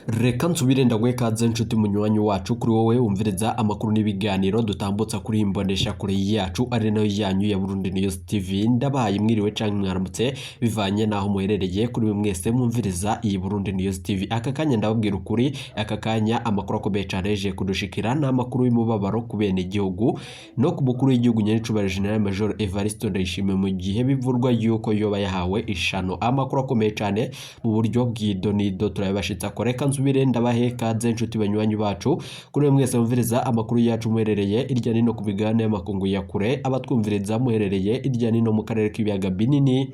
Reka nsubire ndaguhe ikaze nshuti munywanyi wacu, kuri wowe wumviriza amakuru n'ibiganiro dutambutsa kuri iyi mboneshakure yacu ari nayo yanyu ya Burundi News TV. Ndabahaye mwiriwe canke mwaramutse bivanye n'aho muherereye. Kuri mwe mwese mwumviriza iyi Burundi News TV aka kanya, ndababwira ukuri, aka kanya amakuru akomeye cane yaje kudushikira ni amakuru y'umubabaro ku bene igihugu no ku mukuru w'igihugu nyenicubahiro General Major Evariste Ndayishimiye, mu gihe bivurwa yuko yoba yahawe ishano. Amakuru akomeye cane mu buryo bw'idonido turabibashitsa ko. Reka nsubire ndabahe kaze nshuti banywanyi bacu, kuri mwe mwese mwumviriza amakuru yacu muherereye irya nino ku migabane y'amakungu ya kure, abatwumviriza muherereye irya nino mu karere k'ibiyaga binini.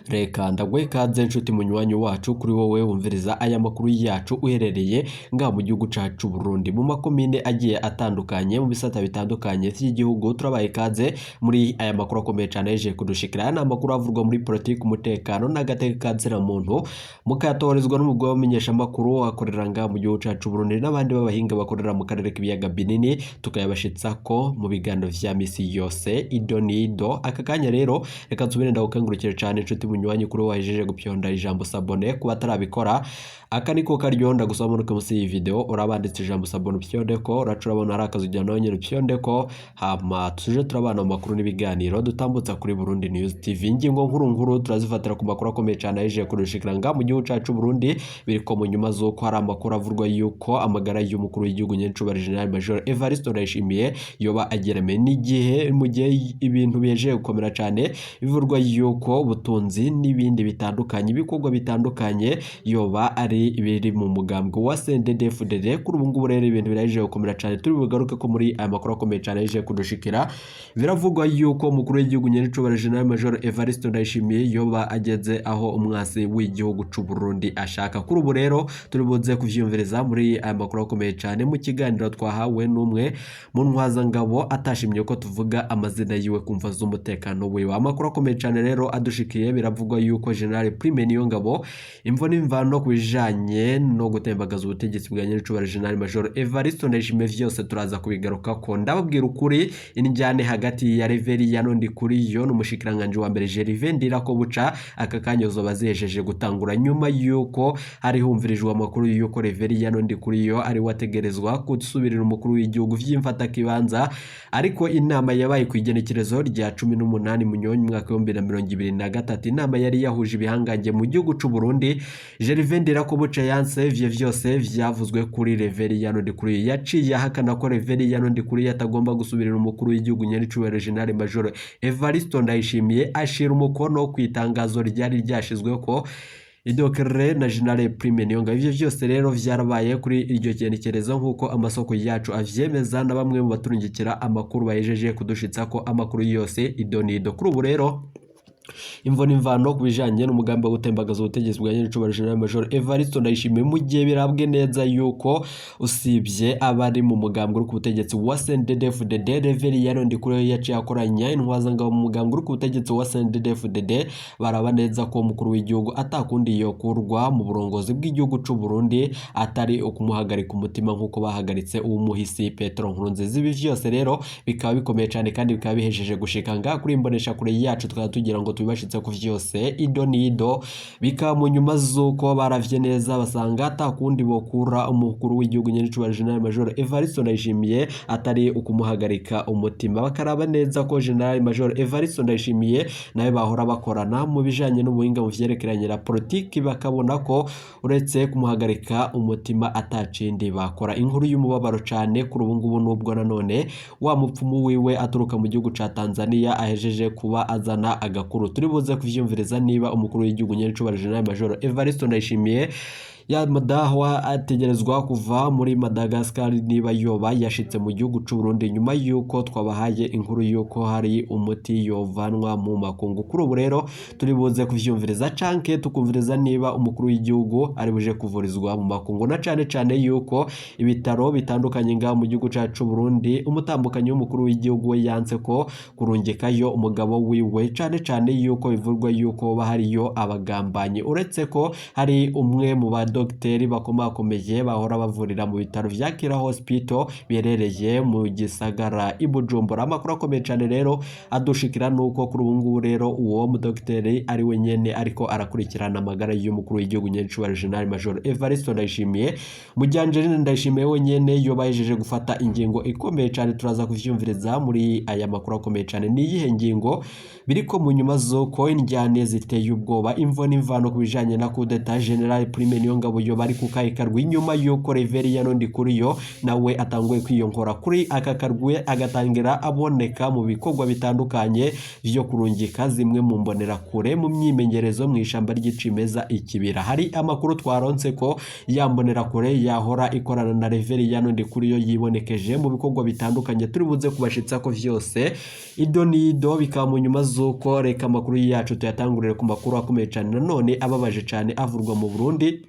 Reka ndaguhe ikaze nshuti munywanyi wacu, kuri wowe wumviriza aya makuru yacu uherereye ngaha mu gihugu cacu Burundi, mu makomine agiye atandukanye, mu bisata bitandukanye vy'igihugu. Turabaye ikaze muri aya makuru akomeye cane yaje kudushikira. Aya ni amakuru avurwa muri politiki, umutekano n'agateka ka muntu, mukayatoherezwa n'umugwi w'abamenyeshamakuru akorera ngaha mu gihugu cacu Burundi n'abandi b'abahinga bakorera mu karere k'ibiyaga binini, tukayabashitsako mu biganiro vya misi yose ido nido. Aka kanya rero reka nsubire ndagukangurukire cane nshuti munywanyi, kuri wahejeje gupyonda ijambo s'abonner. Kuba atarabikora, aka niko karyo ndagusaba munuke munsi y'iyi video urabanditse ijambo s'abonner, upyonde ko uraca urabona hari akazu ujya nawe nyene upyonde ko, hama tuje turabana mu makuru n'ibiganiro dutambutsa kuri Burundi News TV. Ingingo nkuru nkuru turazifatira ku makuru akomeye cane yahejeje kudushikira ngaha mu gihugu cacu Burundi, biriko mu nyuma z'uko hari amakuru avurwa yuko amagara y'umukuru w'igihugu nyenicubahiro General Major Evariste Ndayishimiye yoba ageramiwe n'igihe, mu gihe ibintu bihejeje gukomera cane, bivurwa yuko ubutunzi n'ibindi bitandukanye, ibikorwa bitandukanye yoba ari ibiri mu mugambwe wa CNDD-FDD. Kuri ubu ngubu rero ibintu birahejeje gukomera cane, turi bugaruke ko muri aya makuru akomeye cane yahejeje kudushikira. Biravugwa yuko umukuru w'igihugu nyenicubahiro General Major Evariste Ndayishimiye yoba ageze aho umwasi w'igihugu c'u Burundi ashaka. Kuri ubu rero turi buze kuvyiyumviriza muri aya makuru akomeye cane mu kiganiro twahawe n'umwe mu ntwazangabo atashimye ko tuvuga amazina yiwe kumva z'umutekano wiwe. Amakuru akomeye cane rero adushikiye, biravugwa yuko General Prime Niyongabo, imvo n'imvano ku bijanye no gutembagaza ubutegetsi bwa nyenicubahiro General Major Evariste Ndayishimiye, vyose turaza kubigarukako. Ndababwira ukuri, injyane hagati ya Reveriyano Ndikuriyo n'umushikiranganji wa mbere Gervais Ndirakobuca aka kanya zoba zihejeje gutangura, nyuma yuko hari humvirijwe amakuru yuko Reveriyano Ndikuriyo ari wategerezwa gusubirira umukuru w'igihugu vy'imfatakibanza. Ariko inama yabaye ku igenekerezo rya 18 Munyonyo umwaka w'2023, inama yari yahuje ibihangange mu gihugu c'u Burundi, Gervais Ndirakobuca yanse ivyo vyose vyavuzwe kuri Reveriyano Ndikuriyo. Yaciye ahakana ko Reveriyano Ndikuriyo atagomba gusubirira umukuru w'igihugu nyenicubahiro General Major Evariste Ndayishimiye, ashira umukono ku itangazo ryari ryashizwe ko Idokere na General Prime Niyongabo. Ivyo vyose rero vyarabaye kuri iryo genekerezo, nk'uko amasoko yacu avyemeza na bamwe mu baturungikira amakuru bahejeje kudushitsa ko amakuru yose idonido. Kuri ubu rero imvo n'imvano ku bijanye n'umugambi wo gutembagaza ubutegetsi bwa nyenicubahiro General Major Evariste Ndayishimiye, mu gihe birabwe neza yuko usibye abari mu mugambwe uri ku butegetsi wa CNDD-FDD, Reveriyano Ndikuriyo yaciye akoranya intwazangabo mu mugambwe uri ku butegetsi wa CNDD-FDD, baraba neza ko umukuru w'igihugu atakundi yokurwa mu burongozi bw'igihugu c'u Burundi atari ukumuhagarika umutima nk'uko bahagaritse uwumuhisi Petero Nkurunziza. Ibi vyose rero bikaba bikomeye cane kandi bikaba bihejeje gushika ngaha kuri imbonesha kure yacu, tukaba tugira ngo tubibashitse ku vyose ido nido. Bikaba mu nyuma z'uko baravye neza basanga atakundi bokura umukuru w'igihugu nyenicubahiro General Major Evariste Ndayishimiye atari ukumuhagarika umutima, bakaraba neza ko General Major Evariste Ndayishimiye nawe bahora bakorana mu bijanye n'ubuhinga mu vyerekeranye na politiki, bakabona ko uretse kumuhagarika umutima atacindi bakora. Inkuru y'umubabaro cane kuri ubu ngubu nubwo nanone wa mupfumu wiwe aturuka mu gihugu ca Tanzania ahejeje kuba azana agakuru. Turi buze kuvyumviriza niba umukuru w'igihugu nyenicubahiro General Major Evariste Ndayishimiye ya madahwa ategerezwa kuva muri Madagascar, niba yoba yashitse mu gihugu c'u Burundi, nyuma yuko twabahaye inkuru yuko hari umuti yovanwa mu makungu. Kuri ubu rero turi buze kuvyumviriza canke tukumviriza niba umukuru w'igihugu ari buje kuvurizwa mu makungu, na cane cane yuko ibitaro bitandukanye ngaha mu gihugu cacu Burundi, umutambukanyi w'umukuru w'igihugu we yanse ko kurungikayo umugabo wiwe, cane cane yuko bivurwa yuko hariyo abagambanyi, uretse ko hari umwe mu ba b'abadogiteri bakomakomeye bahora bavurira mu bitaro vya Kira Hospital biherereye mu gisagara i Bujumbura. Amakuru akomeye cane rero adushikira nuko kuri ubu ngubu rero uwo mudogiteri ari we nyene ariko arakurikirana amagara y'umukuru w'igihugu nyencubahiro General Major Evariste Ndayishimiye. Mu gihe Angeline Ndayishimiye we nyene yoba yahejeje gufata ingingo ikomeye cane, turaza kuvyumviriza muri aya makuru akomeye cane. Ni iyihe ngingo biriko mu nyuma z'uko indyane ziteye ubwoba, imvo n'imvano ku bijanye na kudeta General Prime Niyongabo yoba ari kukahe karwi inyuma y'uko Reverien Ndikuriyo nawe atanguye kwiyongora kuri aka karwi, agatangira aboneka mu bikorwa bitandukanye vyo kurungika zimwe mu mbonerakure mu myimenyerezo mu ishamba ry'icimeza ikibira. Hari amakuru twaronse ko ya mbonerakure yahora ikorana na Reverien Ndikuriyo yibonekeje mu bikorwa bitandukanye, turi buze kubashitsa ko vyose ido n'ido. Bikaba mu nyuma z'uko reka amakuru yacu tuyatangurire ku makuru akomeye cane nanone ababaje cane avurwa mu Burundi.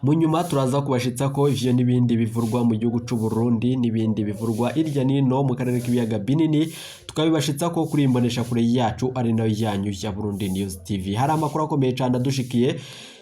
Mu nyuma turaza kubashitsa ko ivyo n'ibindi bivurwa mu gihugu c'u Burundi n'ibindi bivurwa irya nino mu karere k'ibiyaga binini, tukabibashitsa ko kuri imbonesha kure yacu ari nayo yanyu ya Burundi News TV. Hari amakuru akomeye cane adushikiye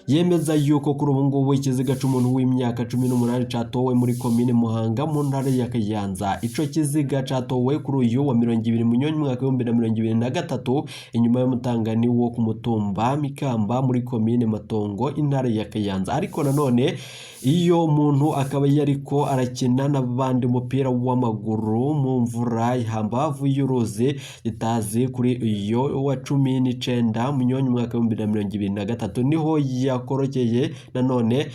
yemeza yuko kuri ubu ngubu ikiziga c'umuntu w'imyaka 18 catowe muri komine Muhanga mu ntara ya Kayanza. Ico kiziga catowe kuri uyu wa 20 Munyonyo umwaka 2023 inyuma y'umutangani wo ku mutumba Mikamba muri komine Matongo, intara ya Kayanza. Ariko nanone iyo umuntu akaba yariko arakina n'abandi umupira w'amaguru mu mvura hambavu y'uruzi itazi kuri uyo wa 19 Munyonyo umwaka 2023, niho yakorokeye nanone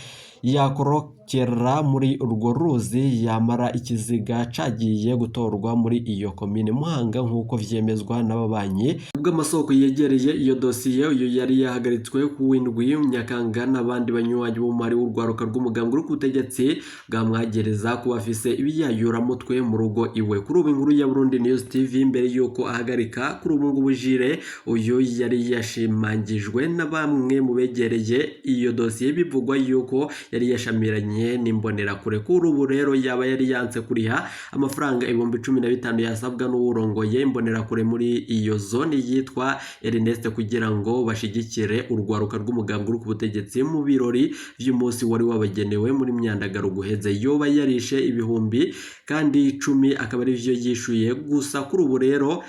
yakorokera muri urwo ruzi, yamara ikiziga cagiye gutorwa muri iyo komine Muhanga nk'uko vyemezwa n'ababanyi. Ubwo amasoko yegereye iyo dosiye, uyu yari yahagaritswe ku w'indwi Nyakanga n'abandi banywanyi b'umumari w'urwaruka rw'umugambwe uri ku butegetsi bwamwagereza kuba afise ibiyayuramutwe mu rugo iwe. Kuri ubu inkuru ya Burundi News TV, mbere yuko ahagarika kuri ubu ngubu Jire uyu yari yashimangijwe na bamwe mu begereye iyo dosiye, bivugwa yuko yari yashamiranye n'imbonerakure. Kuri ubu rero yaba yari yanse kuriha amafaranga 15,000 yasabwa n'uwurongoye imbonerakure muri iyo zone yitwa Ernest kugira ngo bashigikire urwaruka rw'umugambwe uri ku butegetsi mu birori vy'umunsi wari wabagenewe muri Myandagaro guheze. Yoba yarishe ibihumbi kandi 10 akaba ari vyo yishuye gusa. Kuri ubu rero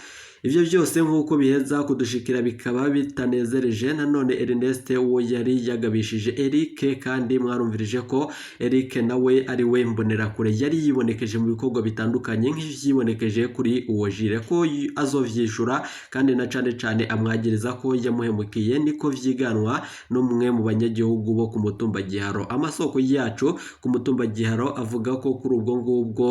ivyo vyose nk'uko biheza kudushikira bikaba bitanezereje nanone Ernest uwo yari yagabishije Eric, kandi mwarumvirije ko Eric nawe ari we mbonerakure yari yibonekeje mu bikorwa bitandukanye nk'ivyibonekeje kuri uwo Jire ko azovyishura, kandi na cane cane amwagiriza ko yamuhemukiye, niko vyiganwa n'umwe mu banyagihugu bo ku mutumba Giharo. Amasoko yacu ku mutumba Giharo avuga ko kuri ubwo ngubwo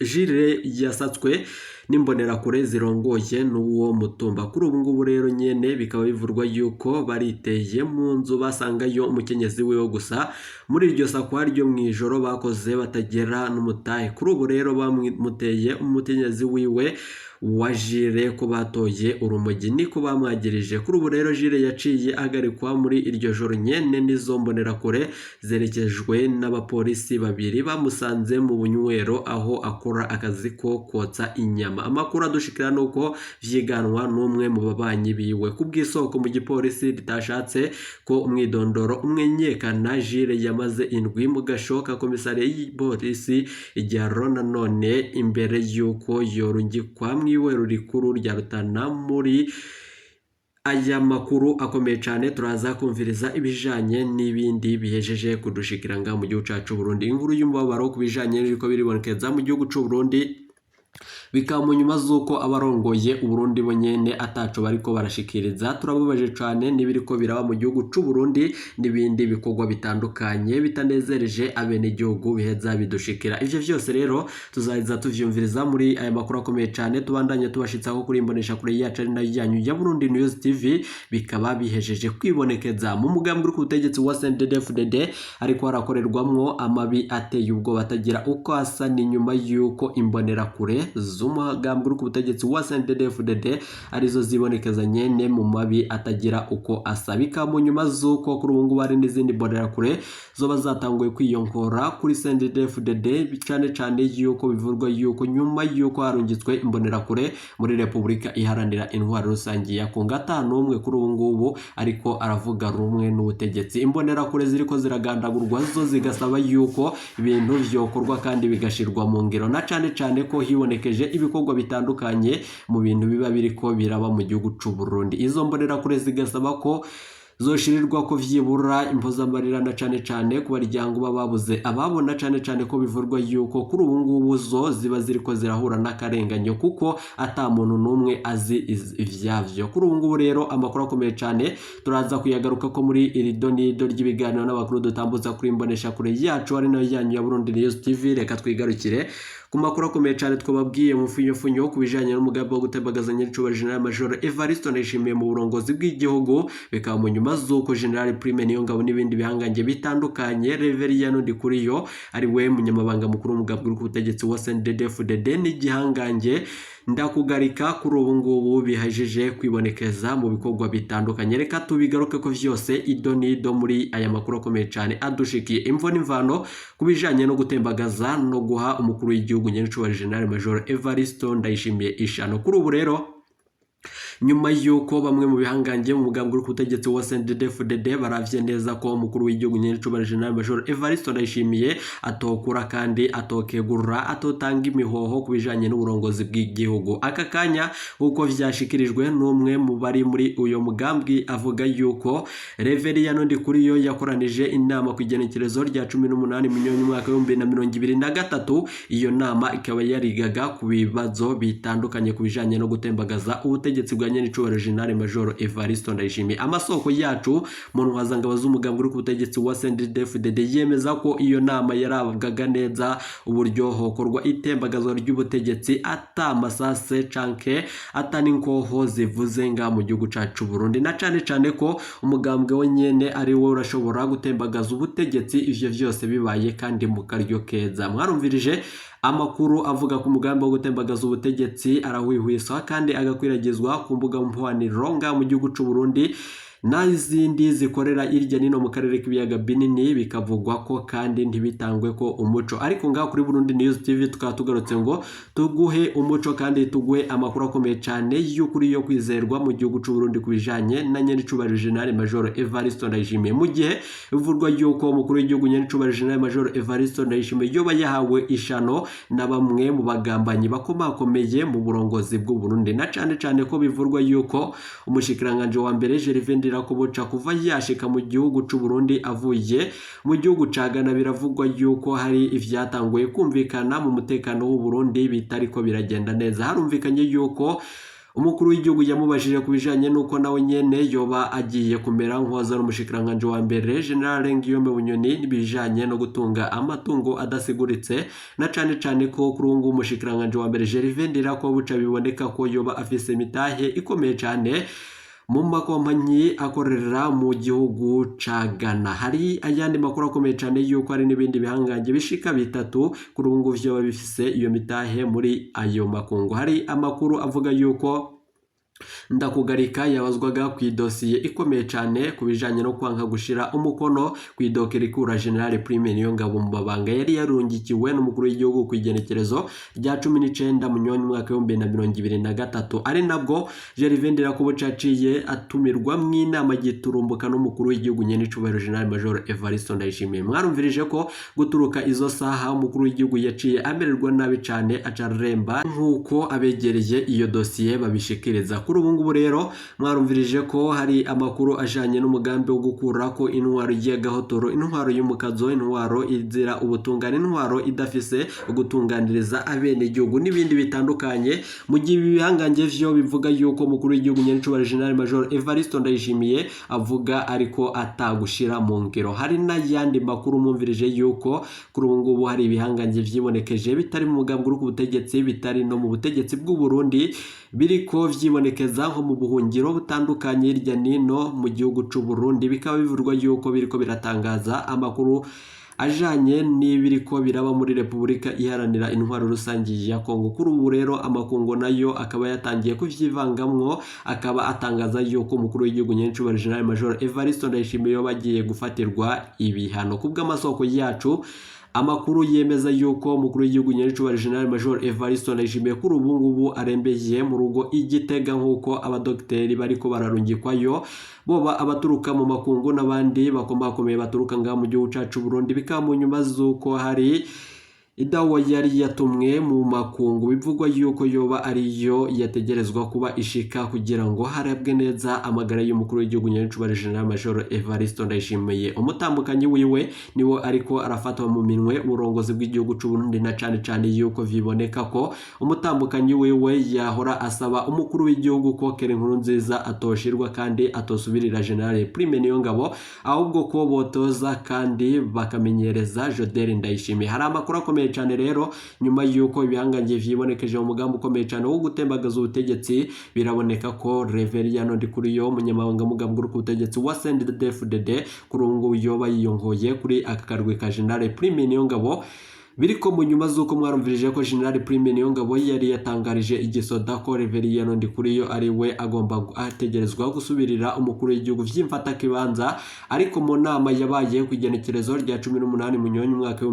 Jire yasatswe n'imbonerakure zirongoye n'uwo mutumba. Kuri ubu ngubu rero nyene bikaba bivurwa yuko bariteye mu nzu basangayo umukenyezi wiwe gusa muri iryo sakwa ryo mw'ijoro bakoze batagera n'umutahe. Kuri ubu rero bamuteye umukenyezi wiwe wa Jire ko batoye urumogi, niko bamwagirije. Kuri ubu rero Jire yaciye ahagarikwa muri iryo joro nyene n'izo mbonerakure zerekejwe n'abapolisi babiri bamusanze mu bunywero aho akora akazi ko kotsa inyama. Amakuru adushikira nuko vyiganwa n'umwe mu babanyi biwe. Ku bw'isoko mu gipolisi ritashatse ko umwidondoro umwenyekana, Jire yamaze indwi mu gashoka komisariya y'ipolisi Igiharo nanone imbere y'uko yorungikwa mw'iwero rikuru rya Rutana. Muri aya makuru akomeye cane turaza kumviriza ibijanye n'ibindi bihejeje kudushikira nga mu gihugu cacu Burundi. Inkuru y'umubabaro ku bijanye n'ibiriko biribonekeza mu gihugu c'u Burundi bikaba mu nyuma z'uko abarongoye Uburundi bo nyene ataco bariko barashikiriza. Turababaje cane n'ibiriko biraba mu gihugu c'u Burundi n'ibindi bikorwa bitandukanye bitanezereje abenegihugu biheza bidushikira. Ivyo vyose rero tuzaheza tuvyumviriza muri aya makuru akomeye cane tubandanye tubashitsaho kuri imbonesha kure yacu ari nayo yanyu ya Burundi News TV. Bikaba bihejeje kwibonekeza mu mugambi uri ku butegetsi wa CNDD-FDD ariko harakorerwamwo amabi ateye ubwoba atagira uko asa. Ni nyuma y'uko imbonerakure z'umugambwe uri ku butegetsi wa CNDD-FDD arizo zibonekeza nyene mu mabi atagira uko asa. Bikaba mu nyuma z'uko kuri ubu ngubu hari n'izindi mbonerakure zoba zatanguye kwiyongora kuri CNDD-FDD, cane cane yuko bivurwa yuko nyuma yuko harungitswe imbonerakure muri Repubulika Iharanira Intwaro Rusange ya Kongo ata n'umwe kuri ubu ngubu ariko aravuga rumwe n'ubutegetsi. Imbonerakure ziriko ziragandagurwa zo zigasaba yuko ibintu vyokorwa kandi bigashirwa mu ngiro, na cane cane ko hibonekeje ibikorwa bitandukanye mu bintu biba biriko biraba mu gihugu c'u Burundi. Izo mbonerakure zigasaba ko zoshirirwa ko vyibura impozamarira, na cane cane ku baryango baba babuze ababona, cane cane ko bivurwa yuko kuri ubu ngubu zo ziba ziriko zirahura n'akarenganyo kuko ata muntu n'umwe azi ivyavyo. Kuri ubu ngubu rero amakuru akomeye cane turaza kuyagaruka ko muri iri donido ry'ibiganiro n'amakuru dutambutsa kuri imbonesha kure yacu ari nayo yanyu ya Burundi News TV. Reka twigarukire ku makuru akomeye cane twababwiye mu mfunyofunyo ku bijanye n'umugambi wo gutembagaza nyiricubahiro General Major Evariste Ndayishimiye mu burongozi bw'igihugu. Bikaba mu nyuma z'uko General Prime Niyongabo n'ibindi bihangange bitandukanye, Reverien Ndikuriyo ari we munyamabanga mukuru w'umugambi uri ku butegetsi wa CNDD-FDD n'igihangange Ndakugarika kuri ubu ngubu bihajije kwibonekeza mu bikorwa bitandukanye. Reka tubigaruke ko vyose ido n'ido muri aya makuru akomeye cane adushikiye, imvo n'imvano ku bijanye no gutembagaza no guha umukuru w'igihugu nyenicubahiro General Major Evariste Ndayishimiye ishano. Kuri ubu rero, nyuma y'uko bamwe mu bihangange mu mugambi uri ku butegetsi wa CNDD-FDD baravye neza ko umukuru w'igihugu nyenicubahiro General Major Evariste Ndayishimiye atokura kandi atokegura atotanga imihoho ku bijanye n'uburongozi bw'igihugu aka kanya, uko vyashikirijwe n'umwe mu bari muri uyo mugambi, avuga yuko Reverien Ndikuriyo yakoranije inama ku igenekerezo rya 18 Munyonyo umwaka w'2023. Iyo nama ikaba yarigaga ku bibazo bitandukanye ku bijanye no gutembagaza ubutegetsi bwa nyenicubahiro General Major Evariste Ndayishimiye. Amasoko yacu mu ntwazangabo z'umugambi uri ku butegetsi wa CNDD-FDD yemeza ko iyo nama yarabwaga neza uburyo hokorwa itembagazwa ry'ubutegetsi ata masase canke ata n'inkoho zivuze nga mu gihugu cacu Burundi, na cane cane ko umugambwe we nyene ari wo urashobora gutembagaza ubutegetsi, ivyo vyose bibaye kandi mu karyo keza. Mwarumvirije amakuru avuga ku mugambi wo gutembagaza ubutegetsi arahwihwiswa kandi agakwiragizwa ku mbuga mpwaniro nga mu gihugu c'u Burundi n'izindi zikorera hirya nino mu karere k'ibiyaga binini, bikavugwa ko kandi ntibitangwe ko umuco. Ariko ngaha kuri Burundi News TV tukaba tugarutse ngo tuguhe umuco kandi tuguhe amakuru akomeye cyane y'ukuri yo kwizerwa mu gihugu c'u Burundi ku bijanye na nyenicubahiro General Major Evariste Ndayishimiye, mu gihe bivurwa yuko umukuru w'igihugu nyenicubahiro General Major Evariste Ndayishimiye yoba yahawe ishano na bamwe mu bagambanyi bakomakomeye mu burongozi bw'u Burundi, na cane cane ko bivurwa yuko umushikiranganje wa mbere Gervais Ndirakobuca kuva yashika mu gihugu c'u Burundi avuye mu gihugu ca Ghana, biravugwa yuko hari ivyatanguye kumvikana mu mutekano w'u Burundi bitariko biragenda neza. Harumvikanye yuko umukuru w'igihugu yamubajije ku bijanye n'uko nawe nyene yoba agiye kumera nk'uwaza n'umushikiranganje wa mbere General Guillaume Bunyoni n'ibijanye no gutunga amatungo adasiguritse, na cane cane ko kuri ubu ngubu umushikiranganje wa mbere Gervais Ndirakobuca biboneka ko yoba afise imitahe ikomeye cane mu makompanyi akorera mu gihugu ca Ghana. Hari ayandi makuru akomeye cane yuko hari n'ibindi bihangange bishika bitatu kuri ubu ngubu vyoba bifise iyo mitahe muri ayo makungu. Hari amakuru avuga yuko Ndakugarika yabazwaga ku idosiye ikomeye cane ku bijanye no kwanka gushira umukono ku idokera ikura General Prime Niyongabo mu mabanga yari yarungikiwe n'umukuru w'igihugu ku igenekerezo rya 19 Munyonyo umwaka w'2023, ari nabwo Gervais Ndirakobuca yaciye atumirwa mu inama giturumbuka n'umukuru w'igihugu nyenicubahiro General Major Evariste Ndayishimiye. Mwarumvirije ko guturuka izo saha umukuru w'igihugu yaciye amererwa nabi cane aca araremba, nk'uko abegereye iyo dosiye babishikiriza. Kuri ubu ngubu rero mwarumvirije ko hari amakuru ajanye n'umugambi wo gukurako intwaro y'agahotoro, intwaro y'umukazo, intwaro izira ubutungane, intwaro idafise gutunganiriza abenegihugu n'ibindi bitandukanye. Mu gihe ibi bihangange vyo bivuga yuko umukuru w'igihugu nyenicubahiro General Major Evariste Ndayishimiye avuga ariko atagushira mu ngiro. Hari n'ayandi makuru mwumvirije yuko kuri ubu ngubu hari ibihangange vyibonekeje bitari mu mugambi uri ku butegetsi, bitari no mu butegetsi bw'u Burundi, biriko vyibonekeza nko mu buhungiro butandukanye hirya nino mu gihugu c'u Burundi, bikaba bivurwa yuko biriko biratangaza amakuru Ajanye n'ibiriko biraba muri Repubulika Iharanira Intwaro Rusangi ya Kongo. Kuri ubu rero amakungu nayo akaba yatangiye kuvyivangamwo, akaba atangaza yuko umukuru w'igihugu nyencubahiro General Major Evariste Ndayishimiye yoba agiye gufatirwa ibihano. Kubw'amasoko yacu, amakuru yemeza yuko umukuru w'igihugu nyencubahiro General Major Evariste Ndayishimiye kuri ubu ngubu arembeye mu rugo i Gitega, nk'uko abadogiteri bariko bararungikwayo, boba abaturuka mu makungu n'abandi bakomakomeye baturuka ngaha mu gihugu cacu Burundi. Bikaba mu nyuma z'uko hari idawa yari yatumwe mu makungu, bivugwa yuko yoba ariyo yategerezwa kuba ishika kugira ngo harebwe neza amagara y'umukuru w'igihugu nyencubahiro General Major Evariste Ndayishimiye. Umutambukanyi wiwe niwe ariko arafatwa mu minwe uburongozi bw'igihugu c'u Burundi, na cane cane yuko viboneka ko umutambukanyi wiwe yahora asaba umukuru w'igihugu ko Pierre Nkurunziza atoshirwa kandi atosubirira General Prime Niyongabo, ahubwo ko botoza kandi bakamenyereza Jodel Ndayishimiye. Hari amakuru akomeye cyane rero nyuma yuko ibihangange vyibonekeje mu mugambi ukomeye cyane wo gutembagaza ubutegetsi. Biraboneka ko Reverien Ndikuriyo, umunyamabanga mugambwe uri ku butegetsi wa CNDD-FDD, kuri ubu ngubu yoba yiyongoye kuri aka karwi ka General Prime Niyongabo. Biriko mu nyuma z'uko mwarumvirije ko General Prime Niyongabo yari yatangarije igisoda ko Reverien Ndikuriyo ari we agomba ategerezwa gusubirira umukuru w'igihugu vy'imfatakibanza, ariko mu nama yabaye ku igenekerezo rya 18 Munyonyo umwaka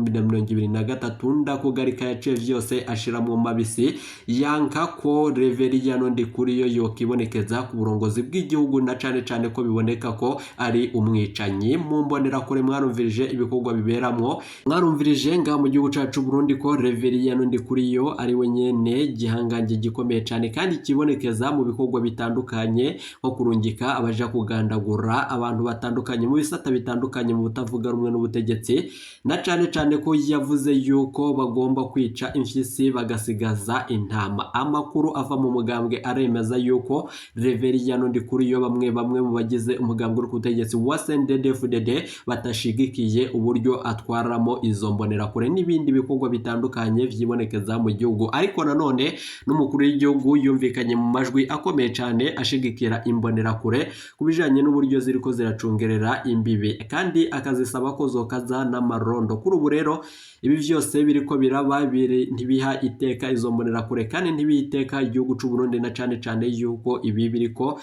w'2023, Ndakugarika yaciye vyose ashira mu mabisi, yanka ko Reverien Ndikuriyo yokibonekeza ku burongozi bw'igihugu, na cane cane ko biboneka ko ari umwicanyi. Mu mbonerakure mwarumvirije ibikorwa biberamwo, mwarumvirije ngaha mu gihugu cacu Burundi ko Reverien Ndikuriyo ari we nyene gihangange gikomeye cane kandi kibonekeza mu bikorwa bitandukanye, nko kurungika abaja kugandagura abantu batandukanye mu bisata bitandukanye mu butavuga rumwe n'ubutegetsi, na cane cane ko yavuze yuko bagomba kwica imfyisi bagasigaza intama. Amakuru ava mu mugambwe aremeza yuko Reverien Ndikuriyo bamwe bamwe mu bagize umugambwe uri ku butegetsi wa CNDD-FDD batashigikiye uburyo atwaramo izo mbonerakure n'ibindi bikorwa bitandukanye vyibonekeza mu gihugu. Ariko nanone n'umukuru w'igihugu yumvikanye mu majwi akomeye cyane ashigikira imbonerakure ku bijanye n'uburyo ziriko ziracungerera imbibi, kandi akazisaba ko zokaza n'amarondo. Kuri ubu rero ibi vyose biriko biraba ntibiha iteka izo mbonerakure kandi ntibiha iteka igihugu c'u Burundi, na cane cane yuko ibi biriko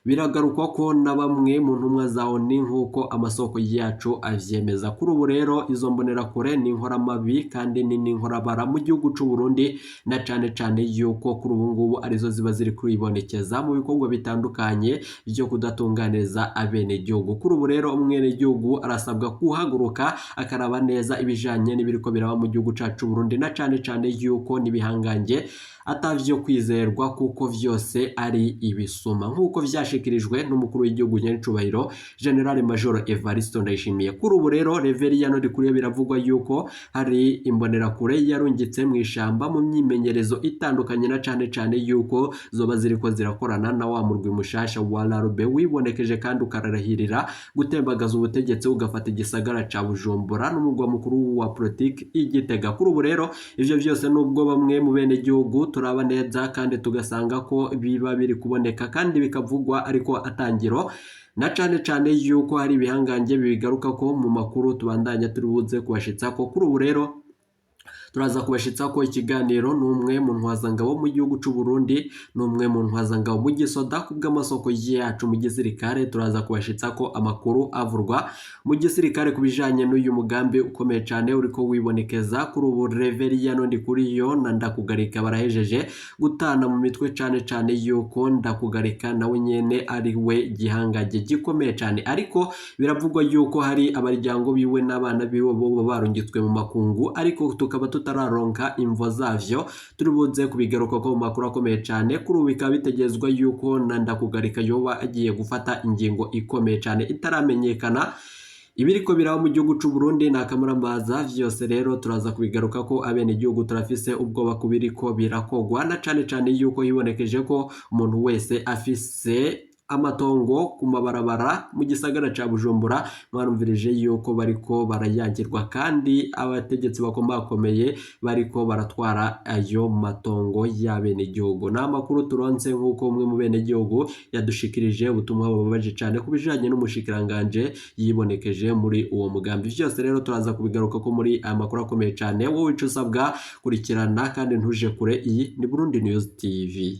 biragarukwa ko na bamwe mu ntumwa za ONU, nk'uko amasoko yacu avyemeza. Kuri ubu rero izo mbonerakure ni inkoramabi kandi ni n'inkorabara mu gihugu c'u Burundi, na cane cane yuko kuri ubu ngubu arizo ziba ziri kwibonekeza mu bikorwa bitandukanye vyo kudatunganiriza abenegihugu. Kuri ubu rero umwenegihugu arasabwa guhaguruka akaraba neza ibijanye n'ibiriko biraba mu gihugu cacu Burundi, na cane cane yuko n'ibihangange atavyo kwizerwa kuko vyose ari ibisuma, nk'uko vyashikirijwe n'umukuru w'igihugu nyencubahiro General Major Evariste Ndayishimiye. Kuri ubu rero Reverien Ndikuriyo biravugwa yuko hari imbonerakure yarungitse mu ishamba mu myimenyerezo itandukanye, na cane cane yuko zoba ziriko zirakorana na wa murwi mushasha wa Larube wibonekeje kandi ukararahirira gutembagaza ubutegetsi ugafata igisagara ca Bujumbura n'umugwa mukuru wa politiki i Gitega. Kuri ubu rero ivyo vyose, nubwo bamwe mu bene gihugu turaba neza kandi tugasanga ko biba biri kuboneka kandi bikavugwa, ariko atangiro, na cane cane yuko hari ibihangange bibigaruka ko mu makuru tubandanya turi buze kubashitsa ko. Kuri ubu rero turaza kubashitsa ko ikiganiro n'umwe mu ntwazangabo mu gihugu c'u Burundi, n'umwe mu ntwazangabo mu gisoda kubw'amasoko yacu mu gisirikare. Turaza kubashitsa ko amakuru avurwa mu gisirikare ku bijanye n'uyu mugambi ukomeye cane uriko wibonekeza kuri ubu. Reverien Ndikuriyo na Ndakugarika barahejeje gutana mu mitwe, cane cane yuko Ndakugarika nawe nyene ari we gihangange gikomeye cane, ariko biravugwa yuko hari abaryango biwe n'abana biwe bo barungitswe mu makungu, ariko tukaba tutararonka imvo zavyo. Turi buze kubigaruka ko mu makuru akomeye cane. Kuri ubu bikaba bitegerezwa yuko na Ndakugarika yoba agiye gufata ingingo ikomeye cane itaramenyekana. Ibiriko biraba mu gihugu c'u Burundi ni akamarambaza, vyose rero turaza kubigaruka ko. Abenegihugu turafise ubwoba kubiriko birakogwa, na cane cane yuko hibonekeje ko umuntu wese afise Amatongo ku mabarabara mu gisagara ca Bujumbura mwarumvirije yuko bariko barayagirwa, kandi abategetsi bakomakomeye bariko baratwara ayo matongo y'abenegihugu. Ni amakuru turonse nk'uko umwe mu benegihugu yadushikirije ubutumwa bubabaje cane ku bijanye n'umushikiranganje yibonekeje muri uwo mugambi. Vyose rero turaza kubigaruka ko muri aya makuru akomeye cane. Wowe ico usabwa, kurikirana kandi ntuje kure. Iyi ni Burundi News TV.